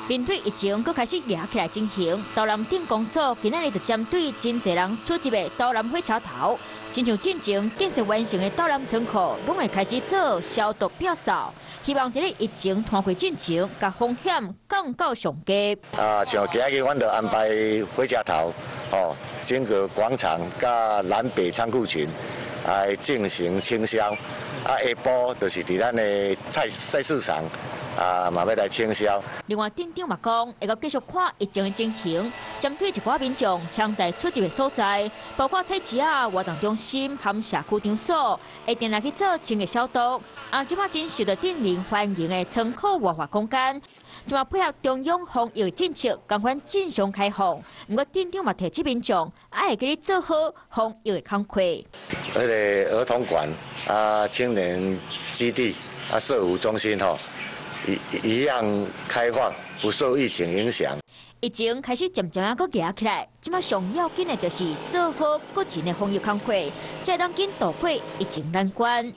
面對疫情閣開始嚴起來情形，桃南鎮公所今仔日就針對真濟人出入的桃南火車頭，親像進前建設完成的桃南倉庫，攏會開始做消毒表掃，希望佇咧疫情攤開進前，共風險降到上低。啊，像今仔日阮就安排火車頭，哦，整個廣場佮南北倉庫群來進行清消。啊，下晡就是佇咱的菜菜市場。啊，嘛欲來清消。另外，鎮長嘛講，會閣繼續看疫情的情形，針對一寡民眾常在出入的所在，包括菜市仔、活動中心和社區場所，會定來去做清潔消毒。啊，這馬真受到鎮民歡迎的倉庫活化空間，這馬配合中央防疫政策，仝款正常開放。毋過鎮長嘛提醒民眾，愛會記得做好防疫的工課。彼个兒童館啊，青年基地啊，社福中心吼，一樣開放，不受疫情影響。疫情開始漸漸仔閣夯起來，這馬上要緊的就是做好個人的防疫工課，才會當緊渡過疫情難關。